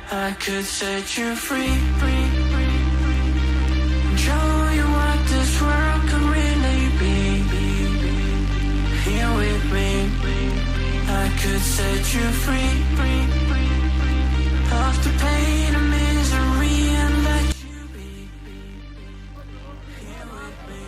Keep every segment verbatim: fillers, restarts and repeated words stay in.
I could set you free, free, free, free. Show you what this world can really be. Here with me, I could set you free, free, free, free of the pain and misery and let you be. Here with me.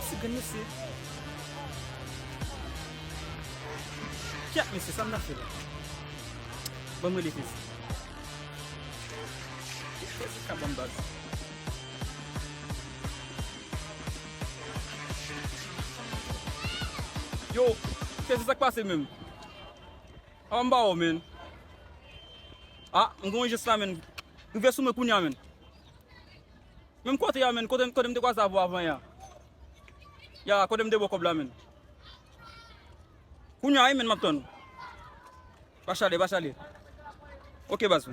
Ti grenn mesye. Kèt mesye, sa m ta fè la? Ban m rele Tezi. Tezi ka ban m baz. Yo, Tezi, sa k pase menm? A, m ba w, men. A, m gen yon jès la, men. Rive sou mwen kounye a, men. Menm kote a, men, kote, kote m te kwaze avè w avan yè a. Ya, kote m te ba w kòb la, men. Kounye a, wi, men, m ap tann ou. Pa chale, pa chale. Oke, baz. Pa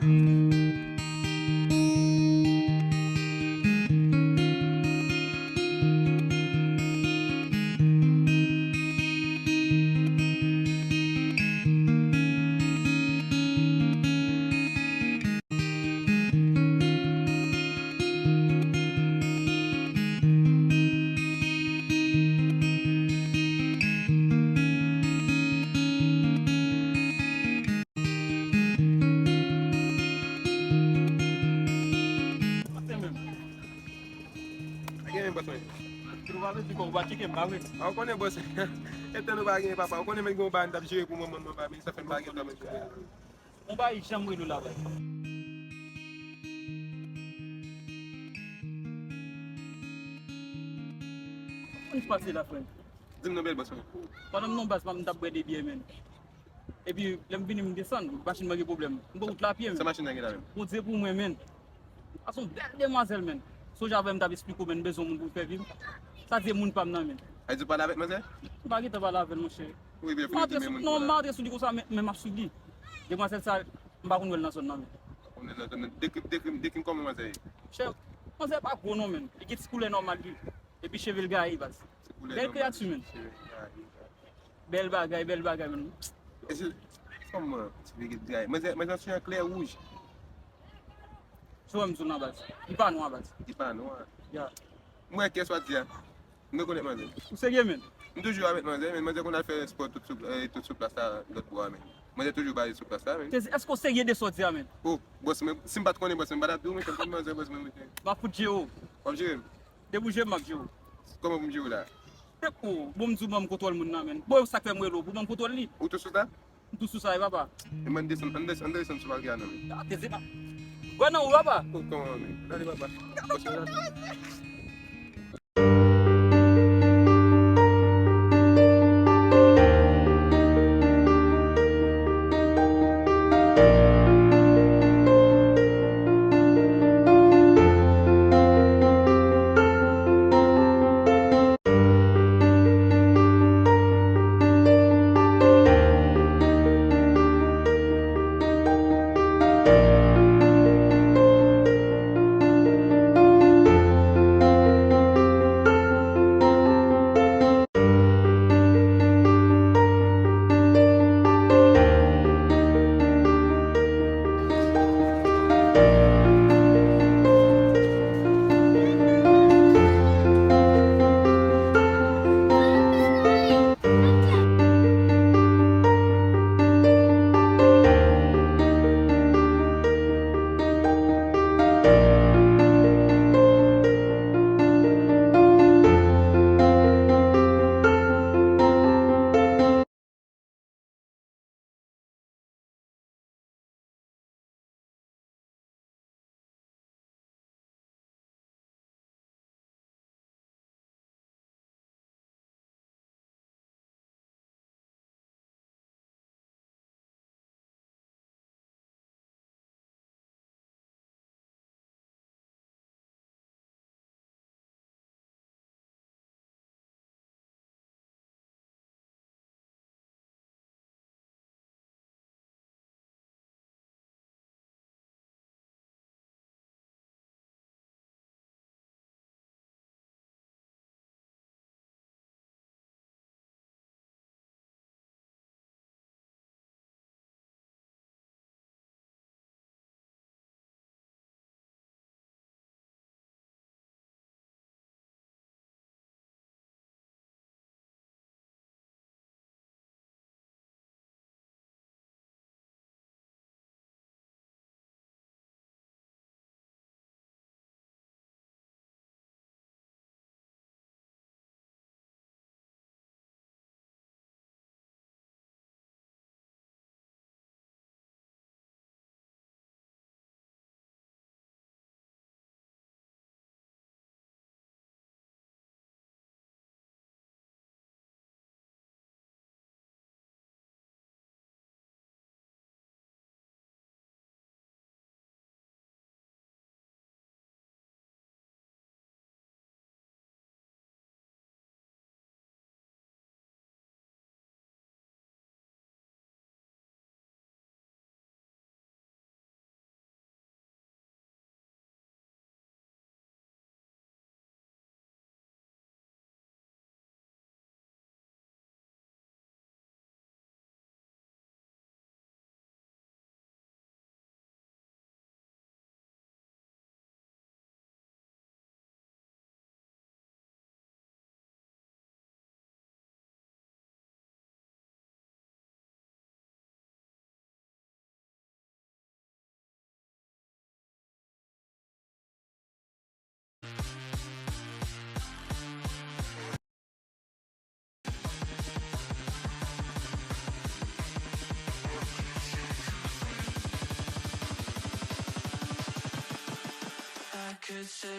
gen menm, bòs mwen. Ou pa vle di kò, ou pa tcheke m, pa vre? A, ou konnen, bòs. Entèl ou pa gen, papa. Ou konnen, men, gen yon bagay m t ap jere pou manman m, papa, men sa fè m pa gen tan, men. Ou pa janm rele w la, baz. Kòman sa pase la, frè m? Di m non, bèl bòs mwen. Pandan m nan baz, m t ap bwè de byè, men. Epi, lè m vini, m desann, machin mwen gen pwoblèm. M pran wout la pye, men. Sa machin nan gen la menm? Bondye pou mwen, men. A se yon bèl demwazèl, men. Sonje avè m t ap esplike w, men, m bezwen yon moun pou m fè vi m. Sa di e moun pa m nan, men. A di w pale avèk manzè? M pa gentan pale avè l, monchè. Ou ebyen fini di men moun. Non, m antre sou li konsa, men, men m ap swiv li. Demwazèl sa, m pa konn wè l nan zòn nan, men. Ou nan zòn nan. Dekri m, dekri m, dekri m kòman manzè ye. Monchè, manzè pa gwo non, men. Li gen ti koulè nòmal li. Epi cheve l gaye, baz. Bèl kreyati, men. Bèl bagay, bèl bagay, men. E se, kòman, ti bèl bagay? Manzè, manzè sou yon klè wouj. Sou wè m sou nan baz. Li pa nwa, baz. Li pa nwa. Ya. M wè kès w ap di a. M rekonèt manzè. Ou serye, men? M toujou avèk manzè, men manzè konn al fè spò tout sou, eh, tout sou plas la, lòt bò a, men. Manzè toujou baze sou plas la, men. Tezi, èske w serye de sa w di a, men? Oh, bòs, men, si m pa t konnen, bòs, men m pa t ap di w, men, kòm manzè, bòs, men, men. M ap fout jere w. W ap jere m? Depi w jere m, m ap jere w. Kòman pou m jere w la? Pèp, oh, bon, m di w ban m kontwòl moun nan, men. Bon, sa k fè m rele w, pou ban m kontwòl li. Ou tou sou sa? M tou sou sa, wi, papa. E mwen desann, ann desann, ann desann sou bagay a non, men. A, Tezi pa. Gwa nan ou, papa. Oh, kòman, men? Gade, papa.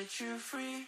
Set you free.